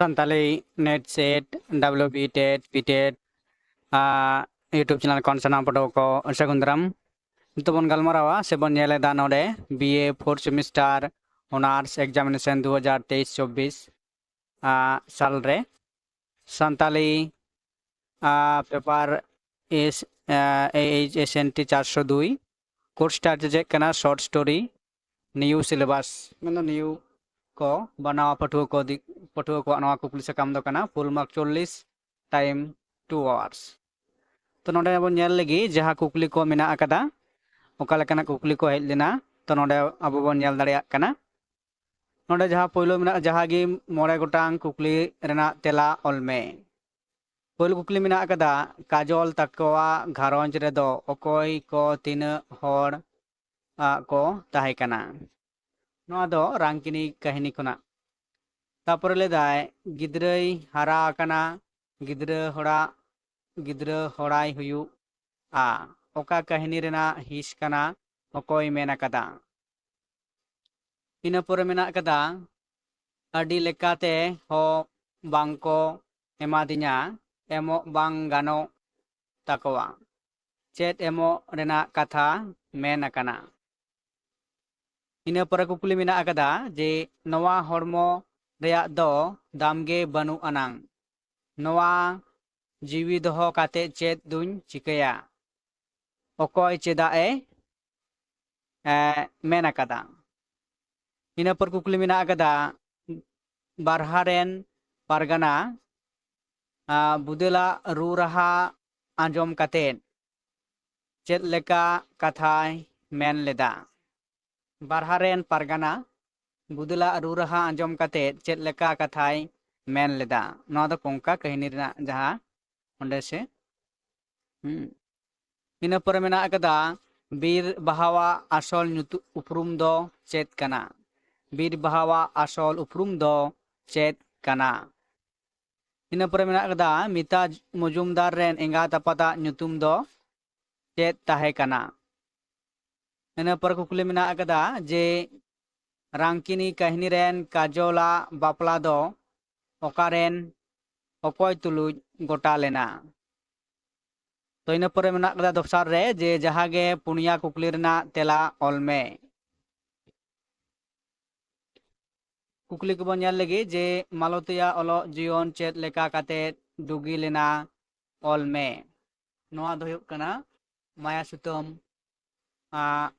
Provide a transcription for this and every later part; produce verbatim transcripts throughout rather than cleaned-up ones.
Santali NET SET, WB TET, PTET YouTube channel ᱠᱷᱚᱱ ᱥᱟᱱᱟᱢ ᱯᱟᱹᱴᱷᱩᱣᱟᱹ ᱠᱚ ᱥᱟᱹᱜᱩᱱ ᱫᱟᱨᱟᱢ᱾ ᱱᱤᱛᱚᱜ ᱵᱚᱱ ᱜᱟᱞᱢᱟᱨᱟᱣᱟ ᱥᱮ ᱵᱚᱱ ᱧᱮᱞ ᱮᱫᱟ ᱱᱚᱰᱮ BA fourth semester honours examination ᱫᱩ ᱦᱟᱡᱟᱨ ᱛᱮᱭᱤᱥ ᱪᱚᱵᱵᱤᱥ ᱥᱟᱞ ᱨᱮ ᱥᱟᱱᱛᱟᱞᱤ ᱯᱮᱯᱟᱨ S AHSNT ᱪᱟᱨᱥᱚ ᱫᱩᱭ, course title ᱪᱮᱫ ᱠᱟᱱᱟ? Short story, new syllabus, ᱢᱮᱱᱫᱚ new ᱠᱚ ᱵᱟᱱᱟᱣᱟ ᱯᱟᱹᱴᱷᱩᱣᱟᱹ ᱠᱚ ᱫᱤᱠ ᱯᱟᱹᱴᱷᱩᱣᱟᱹ ᱠᱚᱣᱟᱜ ᱱᱚᱣᱟ ᱠᱩᱠᱞᱤ ᱥᱟᱠᱟᱢ ᱫᱚ ᱠᱟᱱᱟ full mark ᱪᱚᱞᱞᱤᱥ, time two hours᱾ ᱛᱚ ᱱᱚᱰᱮ ᱵᱚᱱ ᱧᱮᱞ ᱞᱮᱜᱮ ᱡᱟᱦᱟᱸ ᱠᱩᱠᱞᱤ ᱠᱚ ᱢᱮᱱᱟᱜ ᱟᱠᱟᱫᱟ, ᱚᱠᱟ ᱞᱮᱠᱟᱱᱟᱜ ᱠᱩᱠᱞᱤ ᱠᱚ ᱦᱮᱡ ᱞᱮᱱᱟ, ᱛᱚ ᱱᱚᱰᱮ ᱟᱵᱚ ᱵᱚᱱ ᱧᱮᱞ ᱫᱟᱲᱮᱭᱟᱜ ᱠᱟᱱᱟ᱾ ᱱᱚᱰᱮ ᱡᱟᱦᱟᱸ ᱯᱳᱭᱞᱳ ᱢᱮᱱᱟᱜᱼᱟ, ᱡᱟᱦᱟᱸ ᱜᱮ ᱢᱚᱬᱮ ᱜᱚᱴᱟᱝ ᱠᱩᱠᱞᱤ ᱨᱮᱱᱟᱜ ᱛᱮᱞᱟ ᱚᱞ ᱢᱮ᱾ ᱯᱳᱭᱞᱳ ᱠᱩᱠᱞᱤ ᱢᱮᱱᱟᱜ ᱟᱠᱟᱫᱟ, ᱠᱟᱡᱚᱞ ᱛᱟᱠᱚᱣᱟᱜ ᱜᱷᱟᱨᱚᱸᱡᱽ ᱨᱮᱫᱚ ᱚᱠᱚᱭ ᱠᱚ ᱛᱤᱱᱟᱹᱜ ᱦᱚᱲ ᱟᱜ ᱠᱚ ᱛᱟᱦᱮᱸ ᱠᱟᱱᱟ? ᱱᱚᱣᱟ ᱫᱚ ᱨᱟᱝᱠᱤᱱᱤ ᱠᱟᱹᱦᱱᱤ ᱠᱷᱚᱱᱟᱜ᱾ ᱛᱟᱯᱚᱨᱮ ᱞᱟᱹᱭᱫᱟᱭ, ᱜᱤᱫᱽᱨᱟᱹᱭ ᱦᱟᱨᱟ ᱟᱠᱟᱱᱟ, ᱜᱤᱫᱽᱨᱟᱹ ᱦᱚᱲᱟᱜ ᱜᱤᱫᱽᱨᱟᱹ ᱦᱚᱲᱟᱭ ᱦᱩᱭᱩᱜᱼᱟ᱾ ᱚᱠᱟ ᱠᱟᱹᱦᱱᱤ ᱨᱮᱱᱟᱜ ᱦᱤᱸᱥ ᱠᱟᱱᱟ? ᱚᱠᱚᱭ ᱢᱮᱱ ᱟᱠᱟᱫᱟ? ᱤᱱᱟᱹ ᱯᱚᱨᱮ ᱢᱮᱱᱟᱜ ᱟᱠᱟᱫᱟ, ᱟᱹᱰᱤ ᱞᱮᱠᱟᱛᱮ ᱦᱚᱸ ᱵᱟᱝ ᱠᱚ ᱮᱢᱟᱫᱤᱧᱟ, ᱮᱢᱚᱜ ᱵᱟᱝ ᱜᱟᱱᱚᱜ ᱛᱟᱠᱚᱣᱟ᱾ ᱪᱮᱫ ᱮᱢᱚᱜ ᱨᱮᱱᱟᱜ ᱠᱟᱛᱷᱟ ᱢᱮᱱ ᱟᱠᱟᱱᱟ? ᱤᱱᱟᱹ ᱯᱚᱨᱮ ᱠᱩᱠᱞᱤ ᱢᱮᱱᱟᱜ ᱟᱠᱟᱫᱟ ᱡᱮ ᱱᱚᱣᱟ ᱦᱚᱲᱢᱚ ᱨᱮᱭᱟᱜ ᱫᱚ ᱫᱟᱢ ᱜᱮ ᱵᱟᱹᱱᱩᱜ ᱟᱱᱟᱝ, ᱱᱚᱣᱟ ᱡᱤᱣᱤ ᱫᱚᱦᱚ ᱠᱟᱛᱮ ᱪᱮᱫ ᱫᱩᱧ ᱪᱤᱠᱟᱹᱭᱟ? ᱚᱠᱚᱭ ᱪᱮᱫᱟᱜ ᱮ, ᱮ, ᱢᱮᱱ ᱟᱠᱟᱫᱟ? ᱤᱱᱟᱹ ᱯᱚᱨ ᱠᱩᱠᱞᱤ ᱢᱮᱱᱟᱜ ᱟᱠᱟᱫᱟ, ᱵᱟᱨᱦᱟ ᱨᱮᱱ ᱯᱟᱨᱜᱟᱱᱟ, ᱟ, ᱵᱩᱫᱟᱹᱞᱟᱜ ᱨᱩ ᱨᱟᱦᱟ ᱟᱸᱡᱚᱢ ᱠᱟᱛᱮ ᱪᱮᱫ ᱞᱮᱠᱟ ᱠᱟᱛᱷᱟᱭ ᱢᱮᱱ ᱞᱮᱫᱟ? ᱵᱟᱨᱦᱟ ᱨᱮᱱ ᱯᱟᱨᱜᱟᱱᱟ ᱵᱩᱫᱟᱹᱞᱟᱜ ᱨᱩ ᱨᱟᱦᱟ ᱟᱸᱡᱚᱢ ᱠᱟᱛᱮ ᱪᱮᱫ ᱞᱮᱠᱟ ᱠᱟᱛᱷᱟᱭ ᱢᱮᱱ ᱞᱮᱫᱟ? ᱱᱚᱣᱟ ᱫᱚ ᱠᱚᱝᱠᱟ ᱠᱟᱹᱦᱱᱤ ᱨᱮᱱᱟᱜ ᱡᱟᱦᱟᱸ ᱚᱸᱰᱮ ᱥᱮ, ᱦᱩᱸ᱾ ᱤᱱᱟᱹ ᱯᱚᱨᱮ ᱢᱮᱱᱟᱜ ᱟᱠᱟᱫᱟ, ᱵᱤᱨ ᱵᱟᱦᱟᱣᱟᱜ ᱟᱥᱚᱞ ᱧᱩᱛᱩ-, ᱩᱯᱨᱩᱢ ᱫᱚ ᱪᱮᱫ ᱠᱟᱱᱟ? ᱵᱤᱨ ᱵᱟᱦᱟᱣᱟᱜ ᱟᱥᱚᱞ ᱩᱯᱨᱩᱢ ᱫᱚ ᱪᱮᱫ ᱠᱟᱱᱟ? ᱤᱱᱟᱹ ᱯᱚᱨᱮ ᱢᱮᱱᱟᱜ ᱟᱠᱟᱫᱟ, ᱢᱤᱛᱟ ᱢᱚᱡᱩᱢᱫᱟᱨ ᱨᱮᱱ ᱮᱸᱜᱟᱛ ᱟᱯᱟᱛᱟᱜ ᱧᱩᱛᱩᱢ ᱫᱚ ᱪᱮᱫ ᱛᱟᱦᱮᱸ ᱠᱟᱱᱟ? ᱤᱱᱟᱹ ᱯᱚᱨᱮ ᱠᱩᱠᱞᱤ ᱢᱮᱱᱟᱜ ᱟᱠᱟᱫᱟ ᱡᱮ ᱨᱟᱝᱠᱤᱱᱤ ᱠᱟᱹᱦᱱᱤ ᱨᱮᱱ ᱠᱟᱡᱚᱞᱟᱜ ᱵᱟᱯᱞᱟ ᱫᱚ ᱚᱠᱟᱨᱮᱱ ᱚᱠᱚᱭ ᱛᱩᱞᱩᱡ ᱜᱚᱴᱟ ᱞᱮᱱᱟ? ᱛᱚ, ᱤᱱᱟᱹ ᱯᱚᱨᱮ ᱢᱮᱱᱟᱜ ᱠᱟᱫᱟ ᱫᱚᱥᱟᱨ ᱨᱮ, ᱡᱮ ᱡᱟᱦᱟᱸ ᱜᱮ ᱯᱩᱱᱭᱟ ᱠᱩᱠᱞᱤ ᱨᱮᱱᱟᱜ ᱛᱮᱞᱟ ᱚᱞ ᱢᱮ᱾ ᱠᱩᱠᱞᱤ ᱠᱚᱵᱚᱱ ᱧᱮᱞ ᱞᱮᱜᱮ ᱡᱮ ᱢᱟᱞᱚᱛᱤᱭᱟ ᱚᱞᱚᱜ ᱡᱤᱭᱚᱱ ᱪᱮᱫ ᱞᱮᱠᱟ ᱠᱟᱛᱮ ᱰᱩᱜᱤ ᱞᱮᱱᱟ, ᱚᱞ ᱢᱮ᱾ ᱱᱚᱣᱟ ᱫᱚ ᱦᱩᱭᱩᱜ ᱠᱟᱱᱟ ᱢᱟᱭᱟ ᱥᱩᱛᱟᱹᱢ, ᱟᱸ,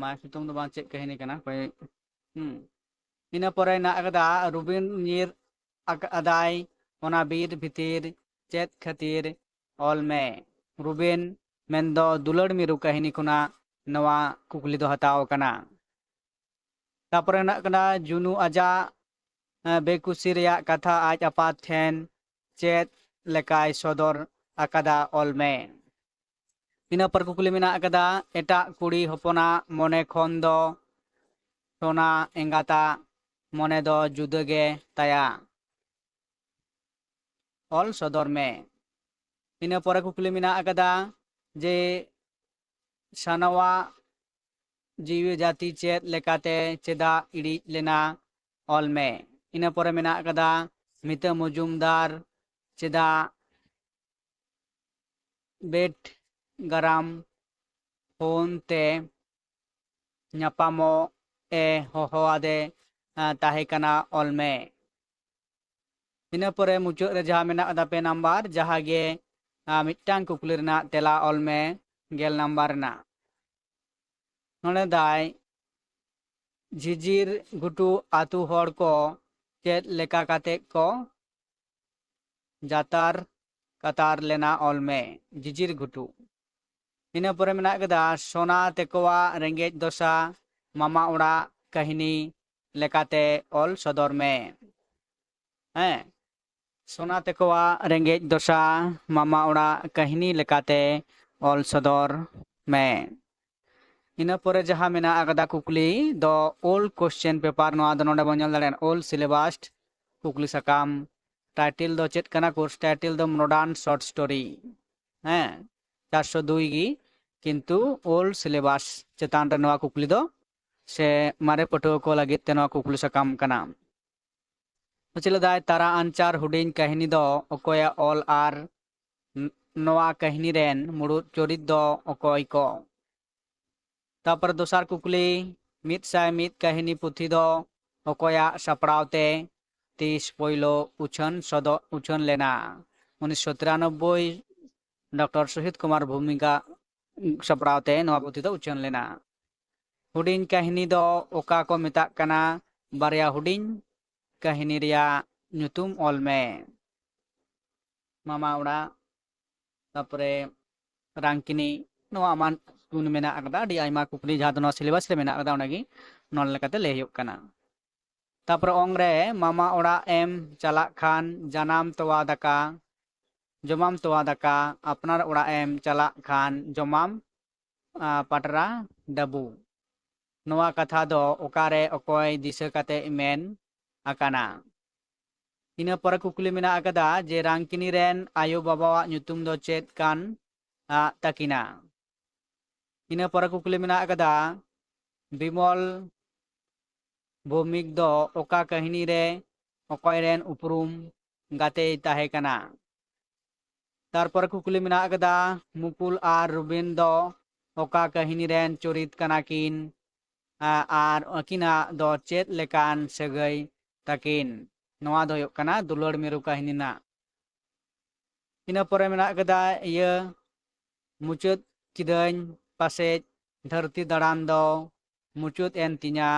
ᱢᱟᱭᱟ ᱥᱩᱛᱟᱹᱢ ᱫᱚ ᱵᱟᱝ, ᱪᱮᱫ ᱠᱟᱹᱦᱱᱤ ᱠᱟᱱᱟ ᱦᱳᱭ᱾ ᱦᱩᱸ᱾ ᱤᱱᱟᱹ ᱯᱚᱨᱮ ᱦᱮᱱᱟᱜ ᱟᱠᱟᱫᱟ ᱨᱩᱵᱤᱱ ᱧᱤᱨ ᱟᱠᱟᱫᱟᱭ ᱚᱱᱟ ᱵᱤᱨ ᱵᱷᱤᱛᱤᱨ ᱪᱮᱫ ᱠᱷᱟᱹᱛᱤᱨ, ᱚᱞ ᱢᱮ᱾ ᱨᱩᱵᱤᱱ ᱢᱮᱱᱫᱚ ᱫᱩᱞᱟᱹᱲ ᱢᱤᱨᱩ ᱠᱟᱹᱦᱱᱤ ᱠᱷᱚᱱᱟᱜ ᱱᱚᱣᱟ ᱠᱩᱠᱞᱤ ᱫᱚ ᱦᱟᱛᱟᱣ ᱟᱠᱟᱱᱟ᱾ ᱛᱟᱯᱚᱨᱮ ᱦᱮᱱᱟᱜ ᱠᱟᱱᱟ ᱡᱩᱱᱩ ᱟᱡᱟᱜ, ᱮᱸ, ᱵᱮᱠᱩᱥᱤ ᱨᱮᱭᱟᱜ ᱠᱟᱛᱷᱟ ᱟᱡ ᱟᱯᱟᱛ ᱴᱷᱮᱱ ᱪᱮᱫ ᱞᱮᱠᱟᱭ ᱥᱚᱫᱚᱨ ᱟᱠᱟᱫᱟ, ᱚᱞ ᱢᱮ᱾ ᱤᱱᱟᱹ ᱯᱚᱨ ᱠᱩᱠᱞᱤ ᱢᱮᱱᱟᱜ ᱟᱠᱟᱫᱟ, ᱮᱴᱟᱜ ᱠᱩᱲᱤ ᱦᱚᱯᱚᱱᱟᱜ ᱢᱚᱱᱮ ᱠᱷᱚᱱ ᱫᱚ ᱥᱳᱱᱟ ᱮᱸᱜᱟᱛᱟᱜ ᱢᱚᱱᱮ ᱫᱚ ᱡᱩᱫᱟᱹ ᱜᱮ ᱛᱟᱭᱟ, ᱚᱞ ᱥᱚᱫᱚᱨ ᱢᱮ᱾ ᱤᱱᱟᱹ ᱯᱚᱨᱮ ᱠᱩᱠᱞᱤ ᱢᱮᱱᱟᱜ ᱟᱠᱟᱫᱟ ᱡᱮ ᱥᱟᱱᱟᱣᱟ ᱡᱤᱣᱤ ᱡᱟᱹᱛᱤ ᱪᱮᱫ ᱞᱮᱠᱟᱛᱮ ᱪᱮᱫᱟᱜ ᱤᱲᱤᱡ ᱞᱮᱱᱟ, ᱚᱞ ᱢᱮ᱾ ᱤᱱᱟᱹ ᱯᱚᱨᱮ ᱢᱮᱱᱟᱜ ᱟᱠᱟᱫᱟ ᱢᱤᱛᱟᱹ ᱢᱚᱡᱩᱢᱫᱟᱨ ᱪᱮᱫᱟᱜ ᱵᱮᱴ ᱜᱟᱨᱟᱢ ᱯᱷᱳᱱ ᱛᱮ ᱧᱟᱯᱟᱢᱚᱜ ᱮ ᱦᱚᱦᱚ ᱟᱫᱮ, ᱟ, ᱛᱟᱦᱮᱸ ᱠᱟᱱᱟ, ᱚᱞ ᱢᱮ᱾ ᱤᱱᱟᱹ ᱯᱚᱨᱮ ᱢᱩᱪᱟᱹᱫ ᱨᱮ ᱡᱟᱦᱟᱸ ᱢᱮᱱᱟᱜ ᱟᱠᱟᱫᱟ ᱯᱮ ᱱᱟᱢᱵᱟᱨ, ᱡᱟᱦᱟᱸ ᱜᱮ, ᱟ, ᱢᱤᱫᱴᱟᱝ ᱠᱩᱠᱞᱤ ᱨᱮᱱᱟᱜ ᱛᱮᱞᱟ ᱚᱞ ᱢᱮ ᱜᱮᱞ ᱱᱟᱢᱵᱟᱨ ᱨᱮᱱᱟᱜ᱾ ᱱᱚᱰᱮ ᱫᱟᱭ ᱡᱷᱤᱡᱤᱨ ᱜᱷᱩᱴᱩ ᱟᱛᱳ ᱦᱚᱲ ᱠᱚ ᱪᱮᱫ ᱞᱮᱠᱟ ᱠᱟᱛᱮ ᱠᱚ ᱡᱟᱛᱟᱨ ᱠᱟᱛᱟᱨ ᱞᱮᱱᱟ, ᱚᱞ ᱢᱮ᱾ ᱡᱷᱤᱡᱤᱨ ᱜᱷᱩᱴᱩ᱾ ᱤᱱᱟᱹ ᱯᱚᱨᱮ ᱢᱮᱱᱟᱜ ᱠᱮᱫᱟ ᱥᱳᱱᱟ ᱛᱮᱠᱚᱣᱟᱜ ᱨᱮᱸᱜᱮᱡ ᱫᱚᱥᱟ ᱢᱟᱢᱟ ᱚᱲᱟᱜ ᱠᱟᱹᱦᱱᱤ ᱞᱮᱠᱟᱛᱮ ᱚᱞ ᱥᱚᱫᱚᱨ ᱢᱮ᱾ ᱦᱮᱸ, ᱥᱳᱱᱟ ᱛᱮᱠᱚᱣᱟᱜ ᱨᱮᱸᱜᱮᱡ ᱫᱚᱥᱟ ᱢᱟᱢᱟ ᱚᱲᱟᱜ ᱠᱟᱹᱦᱱᱤ ᱞᱮᱠᱟᱛᱮ ᱚᱞ ᱥᱚᱫᱚᱨ ᱢᱮ᱾ ᱤᱱᱟᱹ ᱯᱚᱨᱮ ᱡᱟᱦᱟᱸ ᱢᱮᱱᱟᱜ ᱟᱠᱟᱫᱟ ᱠᱩᱠᱞᱤ ᱫᱚ old question paper, ᱱᱚᱣᱟ ᱫᱚ ᱱᱚᱰᱮ ᱵᱚᱱ ᱧᱮᱞ ᱫᱟᱲᱮᱭᱟᱜᱼᱟ old syllabus ᱠᱩᱠᱞᱤ ᱥᱟᱠᱟᱢ᱾ Title ᱫᱚ ᱪᱮᱫ ᱠᱟᱱᱟ? Course title ᱫᱚ modern short story᱾ ᱦᱮᱸ, ᱪᱟᱨᱥᱚ ᱫᱩᱭ ᱜᱮ, ᱠᱤᱱᱛᱩ old syllabus ᱪᱮᱛᱟᱱ ᱨᱮ ᱱᱚᱣᱟ ᱠᱩᱠᱞᱤ ᱫᱚ ᱥᱮ ᱢᱟᱨᱮ ᱯᱟᱹᱴᱷᱩᱣᱟᱹ ᱠᱚ ᱞᱟᱹᱜᱤᱫ ᱛᱮ ᱱᱚᱣᱟ ᱠᱩᱠᱞᱤ ᱥᱟᱠᱟᱢ ᱠᱟᱱᱟ᱾ ᱪᱮᱫ ᱞᱮᱫᱟᱭ, ᱛᱟᱨᱟ ᱟᱧᱪᱟᱨ ᱦᱩᱰᱤᱧ ᱠᱟᱹᱦᱱᱤ ᱫᱚ ᱚᱠᱚᱭᱟᱜ ᱚᱞ ᱟᱨ ᱱ-, ᱱᱚᱣᱟ ᱠᱟᱹᱦᱱᱤ ᱨᱮᱱ ᱢᱩᱲᱩᱫ ᱪᱚᱨᱤᱛ ᱫᱚ ᱚᱠᱚᱭ ᱠᱚ? ᱛᱟᱯᱚᱨ ᱫᱚᱥᱟᱨ ᱠᱩᱠᱞᱤ, ᱢᱤᱫ ᱥᱟᱭ ᱢᱤᱫ ᱠᱟᱹᱦᱱᱤ ᱯᱩᱛᱷᱤ ᱫᱚ ᱚᱠᱚᱭᱟᱜ ᱥᱟᱯᱲᱟᱣ ᱛᱮ ᱛᱤᱥ ᱯᱳᱭᱞᱳ ᱩᱪᱷᱟᱹᱱ ᱥᱚᱫᱚ-, ᱩᱪᱷᱟᱹᱱ ᱞᱮᱱᱟ? ᱩᱱᱤᱥᱥᱚ ᱛᱤᱨᱟᱱᱚᱵᱵᱳᱭ ᱰᱚᱠᱴᱚᱨ ᱥᱩᱦᱤᱛ ᱠᱩᱢᱟᱨ ᱵᱷᱩᱢᱤᱠᱟ ᱥᱟᱯᱲᱟᱣ ᱛᱮ ᱱᱚᱣᱟ ᱯᱩᱛᱷᱤ ᱫᱚ ᱩᱪᱷᱟᱹᱱ ᱞᱮᱱᱟ᱾ ᱦᱩᱰᱤᱧ ᱠᱟᱹᱦᱱᱤ ᱫᱚ ᱚᱠᱟ ᱠᱚ ᱢᱮᱛᱟᱜ ᱠᱟᱱᱟ? ᱵᱟᱨᱭᱟ ᱦᱩᱰᱤᱧ ᱠᱟᱹᱦᱱᱤ ᱨᱮᱭᱟᱜ ᱧᱩᱛᱩᱢ ᱚᱞ ᱢᱮ᱾ ᱢᱟᱢᱟ ᱚᱲᱟᱜ, ᱛᱟᱯᱚᱨᱮ ᱨᱟᱝᱠᱤᱱᱤ, ᱱᱚᱣᱟ ᱮᱢᱟᱱ ᱠᱚ ᱢᱮᱱᱟᱜ ᱟᱠᱟᱫᱟ᱾ ᱟᱹᱰᱤ ᱟᱭᱢᱟ ᱠᱩᱠᱞᱤ ᱡᱟᱦᱟᱸ ᱫᱚ ᱱᱚᱣᱟ ᱥᱤᱞᱮᱵᱟᱥ ᱨᱮ ᱢᱮᱱᱟᱜ ᱟᱠᱟᱫᱟ, ᱚᱱᱟᱜᱮ ᱱᱚᱣᱟ ᱞᱮᱠᱟᱛᱮ ᱞᱟᱹᱭ ᱦᱩᱭᱩᱜ ᱠᱟᱱᱟ᱾ ᱛᱟᱯᱚᱨᱮ ᱚᱝ ᱨᱮ ᱢᱟᱢᱟ ᱚᱲᱟᱜ ᱮᱢ ᱪᱟᱞᱟᱜ ᱠᱷᱟᱱ ᱡᱟᱱᱟᱢ ᱛᱚᱣᱟ ᱫᱟᱠᱟ, ᱡᱚᱢᱟᱢ ᱛᱚᱣᱟ ᱫᱟᱠᱟ, ᱟᱯᱱᱟᱨ ᱚᱲᱟᱜ ᱮᱢ ᱪᱟᱞᱟᱜ ᱠᱷᱟᱱ ᱡᱚᱢᱟᱢ, ᱟ, ᱯᱟᱴᱨᱟ ᱰᱟᱹᱵᱩ᱾ ᱱᱚᱣᱟ ᱠᱟᱛᱷᱟ ᱫᱚ ᱚᱠᱟᱨᱮ ᱚᱠᱚᱭ ᱫᱤᱥᱟᱹ ᱠᱟᱛᱮ ᱢᱮᱱ ᱟᱠᱟᱱᱟ? ᱤᱱᱟᱹ ᱯᱚᱨᱮ ᱠᱩᱠᱞᱤ ᱢᱮᱱᱟᱜ ᱟᱠᱟᱫᱟ ᱡᱮ ᱨᱟᱝᱠᱤᱱᱤ ᱨᱮᱱ ᱟᱭᱳ ᱵᱟᱵᱟᱣᱟᱜ ᱧᱩᱛᱩᱢ ᱫᱚ ᱪᱮᱫ ᱠᱟᱱ, ᱟ, ᱛᱟᱹᱠᱤᱱᱟ? ᱤᱱᱟᱹ ᱯᱚᱨᱮ ᱠᱩᱠᱞᱤ ᱢᱮᱱᱟᱜ ᱟᱠᱟᱫᱟ, ᱵᱤᱢᱚᱞ ᱵᱷᱳᱣᱢᱤᱠ ᱫᱚ ᱚᱠᱟ ᱠᱟᱹᱦᱱᱤ ᱨᱮ ᱚᱠᱚᱭ ᱨᱮᱱ ᱩᱯᱨᱩᱢ ᱜᱟᱛᱮᱭ ᱛᱟᱦᱮᱸ ᱠᱟᱱᱟ? ᱛᱟᱨᱯᱚᱨᱮ ᱠᱩᱠᱞᱤ ᱢᱮᱱᱟᱜ ᱟᱠᱟᱫᱟ, ᱢᱩᱠᱩᱞ ᱟᱨ ᱨᱩᱵᱤᱱ ᱫᱚ ᱚᱠᱟ ᱠᱟᱹᱦᱱᱤ ᱨᱮᱱ ᱪᱚᱨᱤᱛ ᱠᱟᱱᱟ ᱠᱤᱱ, ᱟ-, ᱟᱨ ᱟᱹᱠᱤᱱᱟᱜ ᱫᱚ ᱪᱮᱫ ᱞᱮᱠᱟᱱ ᱥᱟᱹᱜᱟᱹᱭ ᱛᱟᱹᱠᱤᱱ? ᱱᱚᱣᱟ ᱫᱚ ᱦᱩᱭᱩᱜ ᱠᱟᱱᱟ ᱫᱩᱞᱟᱹᱲ ᱢᱤᱨᱩ ᱠᱟᱹᱦᱱᱤ ᱨᱮᱱᱟᱜ᱾ ᱤᱱᱟᱹ ᱯᱚᱨᱮ ᱢᱮᱱᱟᱜ ᱟᱠᱟᱫᱟ ᱤᱭᱟᱹ, ᱢᱩᱪᱟᱹᱫ ᱠᱤᱫᱟᱹᱧ ᱯᱟᱥᱮᱡ ᱫᱷᱟᱹᱨᱛᱤ ᱫᱟᱬᱟᱱ ᱫᱚ ᱢᱩᱪᱟᱹᱫ ᱮᱱ ᱛᱤᱧᱟ᱾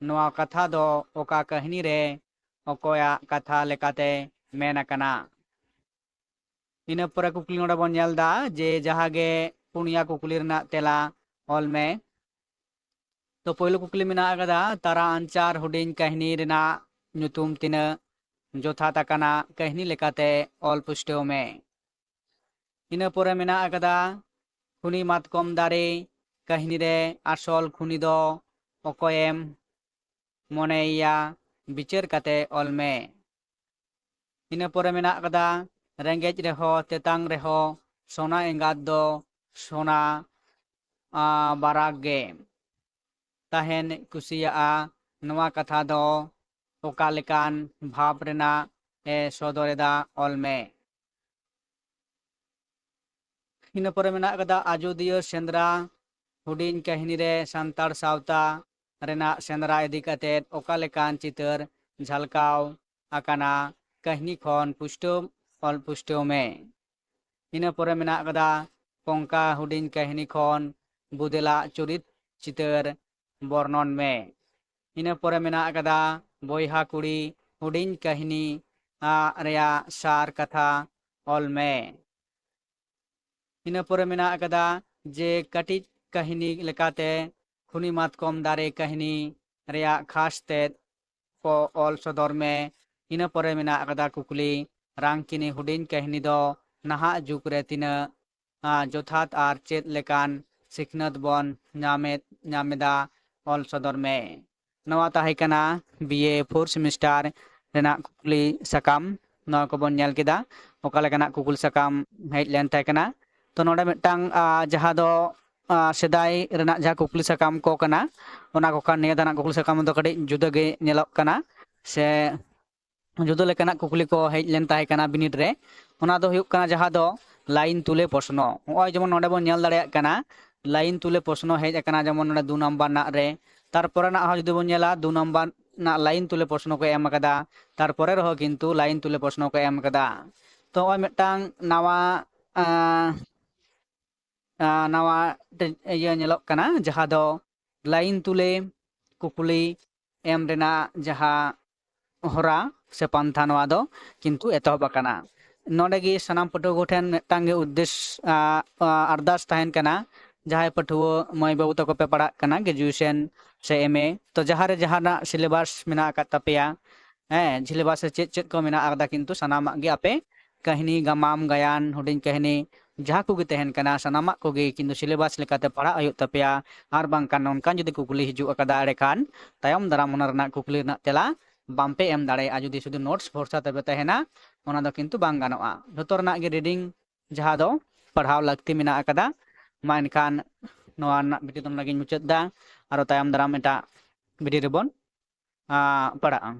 ᱱᱚᱣᱟ ᱠᱟᱛᱷᱟ ᱫᱚ ᱚᱠᱟ ᱠᱟᱹᱦᱱᱤ ᱨᱮ ᱚᱠᱚᱭᱟᱜ ᱠᱟᱛᱷᱟ ᱞᱮᱠᱟᱛᱮ ᱢᱮᱱ ᱟᱠᱟᱱᱟ? ᱤᱱᱟᱹ ᱯᱚᱨᱮ ᱠᱩᱠᱞᱤ ᱱᱚᱰᱮ ᱵᱚᱱ ᱧᱮᱞ ᱮᱫᱟ ᱡᱮ ᱡᱟᱦᱟᱸ ᱜᱮ ᱯᱩᱱᱭᱟ ᱠᱩᱠᱞᱤ ᱨᱮᱱᱟᱜ ᱛᱮᱞᱟ ᱚᱞ ᱢᱮ᱾ ᱛᱚ, ᱯᱳᱭᱞᱳ ᱠᱩᱠᱞᱤ ᱢᱮᱱᱟᱜ ᱟᱠᱟᱫᱟ, ᱛᱟᱨᱟ ᱟᱧᱪᱟᱨ ᱦᱩᱰᱤᱧ ᱠᱟᱹᱦᱱᱤ ᱨᱮᱱᱟᱜ ᱧᱩᱛᱩᱢ ᱛᱤᱱᱟᱹᱜ ᱡᱚᱛᱷᱟᱛ ᱟᱠᱟᱱᱟ, ᱠᱟᱹᱦᱱᱤ ᱞᱮᱠᱟᱛᱮ ᱚᱞ ᱯᱩᱥᱴᱟᱹᱣ ᱢᱮ᱾ ᱤᱱᱟᱹ ᱯᱚᱨᱮ ᱢᱮᱱᱟᱜ ᱟᱠᱟᱫᱟ, ᱠᱷᱩᱱᱤ ᱢᱟᱛᱠᱚᱢ ᱫᱟᱨᱮ ᱠᱟᱹᱦᱱᱤ ᱨᱮ ᱟᱥᱚᱞ ᱠᱷᱩᱱᱤ ᱫᱚ ᱚᱠᱚᱭᱮᱢ ᱢᱚᱱᱮᱭᱮᱭᱟ, ᱵᱤᱪᱟᱹᱨ ᱠᱟᱛᱮ ᱚᱞ ᱢᱮ᱾ ᱤᱱᱟᱹ ᱯᱚᱨᱮ ᱢᱮᱱᱟᱜ ᱟᱠᱟᱫᱟ, ᱨᱮᱸᱜᱮᱡ ᱨᱮᱦᱚᱸ ᱛᱮᱛᱟᱝ ᱨᱮᱦᱚᱸ ᱥᱚᱱᱟ ᱮᱸᱜᱟᱛ ᱫᱚ ᱥᱚᱱᱟ, ᱟ, ᱵᱟᱨᱟᱜᱽ ᱜᱮ᱾ ᱛᱟᱦᱮᱱ ᱠᱩᱥᱤᱭᱟᱜᱼᱟ, ᱱᱚᱣᱟ ᱠᱟᱛᱷᱟ ᱫᱚ ᱚᱠᱟ ᱞᱮᱠᱟᱱ ᱵᱷᱟᱵᱽ ᱨᱮᱱᱟᱜ ᱮ ᱥᱚᱫᱚᱨ ᱮᱫᱟ, ᱚᱞ ᱢᱮ᱾ ᱤᱱᱟᱹ ᱯᱚᱨᱮ ᱢᱮᱱᱟᱜ ᱟᱠᱟᱫᱟ ᱟᱡᱳᱫᱤᱭᱟᱹ ᱥᱮᱸᱫᱽᱨᱟ᱾ ᱦᱩᱰᱤᱧ ᱠᱟᱹᱦᱱᱤ ᱨᱮ ᱥᱟᱱᱛᱟᱲ ᱥᱟᱶᱛᱟ ᱨᱮᱱᱟᱜ ᱥᱮᱸᱫᱽᱨᱟ ᱤᱫᱤ ᱠᱟᱛᱮ ᱚᱠᱟ ᱞᱮᱠᱟᱱ ᱪᱤᱛᱟᱹᱨ ᱡᱷᱟᱞᱠᱟᱣ ᱟᱠᱟᱱᱟ? ᱠᱟᱹᱦᱱᱤ ᱠᱷᱚᱱ ᱯᱩᱥᱴᱟᱹᱣ ᱚᱞ ᱯᱩᱥᱴᱟᱹᱣ ᱢᱮ᱾ ᱤᱱᱟᱹ ᱯᱚᱨᱮ ᱢᱮᱱᱟᱜ ᱟᱠᱟᱫᱟ ᱠᱚᱝᱠᱟ ᱦᱩᱰᱤᱧ ᱠᱟᱹᱦᱱᱤ ᱠᱷᱚᱱ ᱵᱩᱫᱮᱞᱟᱜ ᱪᱩᱨᱤᱛ ᱪᱤᱛᱟᱹᱨ ᱵᱚᱨᱱᱚᱱ ᱢᱮ᱾ ᱤᱱᱟᱹ ᱯᱚᱨᱮ ᱢᱮᱱᱟᱜ ᱟᱠᱟᱫᱟ ᱵᱚᱭᱦᱟ ᱠᱩᱲᱤ ᱦᱩᱰᱤᱧ ᱠᱟᱹᱦᱱᱤ ᱟᱜ ᱨᱮᱭᱟᱜ ᱥᱟᱨ ᱠᱟᱛᱷᱟ ᱚᱞ ᱢᱮ᱾ ᱤᱱᱟᱹ ᱯᱚᱨᱮ ᱢᱮᱱᱟᱜ ᱟᱠᱟᱫᱟ ᱡᱮ ᱠᱟᱹᱴᱤᱡ ᱠᱟᱹᱦᱱᱤ ᱞᱮᱠᱟᱛᱮ ᱠᱷᱩᱱᱤ ᱢᱟᱛᱠᱚᱢ ᱫᱟᱨᱮ ᱠᱟᱹᱦᱱᱤ ᱨᱮᱭᱟᱜ ᱠᱷᱟᱥ ᱛᱮᱫ ᱠᱚ ᱚᱞ ᱥᱚᱫᱚᱨ ᱢᱮ᱾ ᱤᱱᱟᱹ ᱯᱚᱨᱮ ᱢᱮᱱᱟᱜ ᱟᱠᱟᱫᱟ ᱠᱩᱠᱞᱤ, ᱨᱟᱝᱠᱤᱱᱤ ᱦᱩᱰᱤᱧ ᱠᱟᱹᱦᱱᱤ ᱫᱚ ᱱᱟᱦᱟᱜ ᱡᱩᱜᱽ ᱨᱮ ᱛᱤᱱᱟᱹᱜ ᱟᱸ, ᱡᱚᱛᱷᱟᱛ ᱟᱨ ᱪᱮᱫ ᱞᱮᱠᱟᱱ ᱥᱤᱠᱷᱱᱟᱹᱛ ᱵᱚᱱ ᱧᱟᱢᱮᱫ, ᱧᱟᱢ ᱮᱫᱟ, ᱚᱞ ᱥᱚᱫᱚᱨ ᱢᱮ᱾ ᱱᱚᱣᱟ ᱛᱟᱦᱮᱸ ᱠᱟᱱᱟ ᱵᱤ ᱮ fourth semester ᱨᱮᱱᱟᱜ ᱠᱩᱠᱞᱤ ᱥᱟᱠᱟᱢ᱾ ᱱᱚᱣᱟ ᱠᱚᱵᱚᱱ ᱧᱮᱞ ᱠᱮᱫᱟ, ᱚᱠᱟ ᱞᱮᱠᱟᱱᱟᱜ ᱠᱩᱠᱞᱤ ᱥᱟᱠᱟᱢ ᱦᱮᱡ ᱞᱮᱱ ᱛᱟᱦᱮᱸ ᱠᱟᱱᱟ᱾ ᱛᱚ ᱱᱚᱰᱮ ᱢᱤᱫᱴᱟᱝ, ᱟᱸ, ᱡᱟᱦᱟᱸ ᱫᱚ, ᱟᱸ, ᱥᱮᱫᱟᱭ ᱨᱮᱱᱟᱜ ᱡᱟᱦᱟᱸ ᱠᱩᱠᱞᱤ ᱥᱟᱠᱟᱢ ᱠᱚ ᱠᱟᱱᱟ, ᱚᱱᱟ ᱠᱚ ᱠᱷᱟᱱ ᱱᱤᱭᱟᱹ ᱫᱷᱟᱣ ᱨᱮᱱᱟᱜ ᱠᱩᱠᱞᱤ ᱥᱟᱠᱟᱢ ᱫᱚ ᱠᱟᱹᱴᱤᱡ ᱡᱩᱫᱟᱹ ᱜᱮ ᱧᱮᱞᱚᱜ ᱠᱟᱱᱟ, ᱥᱮ ᱡᱩᱫᱟᱹ ᱞᱮᱠᱟᱱᱟᱜ ᱠᱩᱠᱞᱤ ᱠᱚ ᱦᱮᱡ ᱞᱮᱱ ᱛᱟᱦᱮᱸ ᱠᱟᱱᱟ ᱵᱤᱱᱤᱰ ᱨᱮ᱾ ᱚᱱᱟ ᱫᱚ ᱦᱩᱭᱩᱜ ᱠᱟᱱᱟ ᱡᱟᱦᱟᱸ ᱫᱚ ᱞᱟᱭᱤᱱ ᱛᱩᱞᱮ ᱯᱨᱚᱥᱱᱚ᱾ ᱱᱚᱜᱼᱚᱭ ᱡᱮᱢᱚᱱ ᱱᱚᱰᱮ ᱵᱚᱱ ᱧᱮᱞ ᱫᱟᱲᱮᱭᱟᱜ ᱠᱟᱱᱟ, ᱞᱟᱭᱤᱱ ᱛᱩᱞᱮ ᱯᱨᱚᱥᱱᱚ ᱦᱮᱡ ᱟᱠᱟᱱᱟ, ᱡᱮᱢᱚᱱ ᱱᱚᱰᱮ ᱫᱩ ᱱᱟᱢᱵᱟᱨ ᱨᱮᱱᱟᱜ ᱨᱮ᱾ ᱛᱟᱨᱯᱚᱨᱮ ᱨᱮᱱᱟᱜ ᱦᱚᱸ ᱡᱩᱫᱤ ᱵᱚᱱ ᱧᱮᱞᱟ, ᱫᱩ ᱱᱟᱢᱵᱟᱨ ᱨᱮᱱᱟᱜ ᱞᱟᱭᱤᱱ ᱛᱩᱞᱮ ᱯᱨᱚᱥᱱᱚ ᱠᱚ ᱮᱢ ᱟᱠᱟᱫᱟ, ᱛᱟᱨᱯᱚᱨᱮ ᱨᱮᱦᱚᱸ ᱠᱤᱱᱛᱩ ᱞᱟᱭᱤᱱ ᱛᱩᱞᱮ ᱯᱨᱚᱥᱱᱚ ᱠᱚ ᱮᱢ ᱟᱠᱟᱫᱟ᱾ ᱛᱚ ᱱᱚᱜᱼᱚᱭ ᱢᱤᱫᱴᱟᱝ ᱱᱟᱣᱟ, ᱟᱸ, ᱟᱸ, ᱱᱟᱣᱟ ᱴᱮ-, ᱤᱭᱟᱹ ᱧᱮᱞᱚᱜ ᱠᱟᱱᱟ, ᱡᱟᱦᱟᱸ ᱫᱚ ᱞᱟᱭᱤᱱ ᱛᱩᱞᱮ ᱠᱩᱠᱞᱤ ᱮᱢ ᱨᱮᱱᱟᱜ ᱡᱟᱦᱟᱸ ᱦᱚᱨᱟ ᱥᱮ ᱯᱟᱱᱛᱷᱟ, ᱱᱚᱣᱟ ᱫᱚ ᱠᱤᱱᱛᱩ ᱮᱛᱚᱦᱚᱵ ᱟᱠᱟᱱᱟ᱾ ᱱᱚᱰᱮ ᱜᱮ ᱥᱟᱱᱟᱢ ᱯᱟᱹᱴᱷᱩᱣᱟᱹ ᱠᱚᱴᱷᱮᱱ ᱢᱤᱫᱴᱟᱝ ᱜᱮ ᱩᱫᱽᱫᱮᱥ, ᱟ, ᱟ, ᱟᱨᱫᱟᱥ ᱛᱟᱦᱮᱱ ᱠᱟᱱᱟ, ᱡᱟᱦᱟᱸᱭ ᱯᱟᱹᱴᱷᱩᱣᱟᱹ ᱢᱟᱹᱭ ᱵᱟᱹᱵᱩ ᱛᱟᱠᱚ ᱯᱮ ᱯᱟᱲᱦᱟᱜ ᱠᱟᱱᱟ graduation ᱥᱮ M A, ᱛᱚ ᱡᱟᱦᱟᱸ ᱨᱮ ᱡᱟᱦᱟᱱᱟᱜ syllabus ᱢᱮᱱᱟᱜ ᱟᱠᱟᱫ ᱛᱟᱯᱮᱭᱟ, ᱦᱮᱸ, syllabus ᱨᱮ ᱪᱮᱫ ᱪᱮᱫ ᱠᱚ ᱢᱮᱱᱟᱜ ᱟᱠᱟᱫᱟ, ᱠᱤᱱᱛᱩ ᱥᱟᱱᱟᱢᱟᱜ ᱜᱮ ᱟᱯᱮ ᱠᱟᱹᱦᱱᱤ, ᱜᱟᱢᱟᱢ, ᱜᱟᱭᱟᱱ, ᱦᱩᱰᱤᱧ ᱠᱟᱹᱦᱱᱤ, ᱡᱟᱦᱟᱸ ᱠᱚᱜᱮ ᱛᱟᱦᱮᱱ ᱠᱟᱱᱟ, ᱥᱟᱱᱟᱢᱟᱜ ᱠᱚᱜᱮ ᱠᱤᱱᱛᱩ syllabus ᱞᱮᱠᱟᱛᱮ ᱯᱟᱲᱦᱟᱜ ᱦᱩᱭᱩᱜ ᱛᱟᱯᱮᱭᱟ᱾ ᱟᱨ ᱵᱟᱝᱠᱷᱟᱱ ᱱᱚᱝᱠᱟᱱ ᱡᱩᱫᱤ ᱠᱩᱠᱞᱤ ᱦᱤᱡᱩᱜ ᱟᱠᱟᱫᱟ, ᱮᱸᱰᱮᱠᱷᱟᱱ ᱛᱟᱭᱚᱢ ᱫᱟᱨᱟᱢ ᱚᱱᱟ ᱨᱮᱱᱟᱜ ᱠᱩᱠᱞᱤ ᱨᱮᱱᱟᱜ ᱛᱮᱞᱟ ᱵᱟᱝᱯᱮ ᱮᱢ ᱫᱟᱲᱮᱭᱟᱜᱼᱟ, ᱡᱩᱫᱤ ᱥᱩᱫᱷᱩ notes ᱵᱷᱚᱨᱥᱟ ᱛᱮᱯᱮ ᱛᱟᱦᱮᱱᱟ, ᱚᱱᱟ ᱫᱚ ᱠᱤᱱᱛᱩ ᱵᱟᱝ ᱜᱟᱱᱚᱜᱼᱟ᱾ ᱡᱷᱚᱛᱚ ᱨᱮᱱᱟᱜ ᱜᱮ reading ᱡᱟᱦᱟᱸ ᱫᱚ ᱯᱟᱲᱦᱟᱣ ᱞᱟᱹᱠᱛᱤ ᱢᱮᱱᱟᱜ ᱟᱠᱟᱫᱟ᱾ ᱢᱟ ᱮᱱᱠᱷᱟᱱ ᱱᱚᱣᱟ ᱨᱮᱱᱟᱜ video ᱫᱚ ᱱᱚᱰᱮ ᱜᱤᱧ ᱢᱩᱪᱟᱹᱫ ᱮᱫᱟ᱾ ᱟᱨᱚ ᱛᱟᱭᱚᱢ ᱫᱟᱨᱟᱢ ᱮᱴᱟᱜ ᱵᱷᱤᱰᱤᱭᱳ ᱨᱮᱵᱚᱱ ᱯᱟᱲᱟᱜᱼᱟ᱾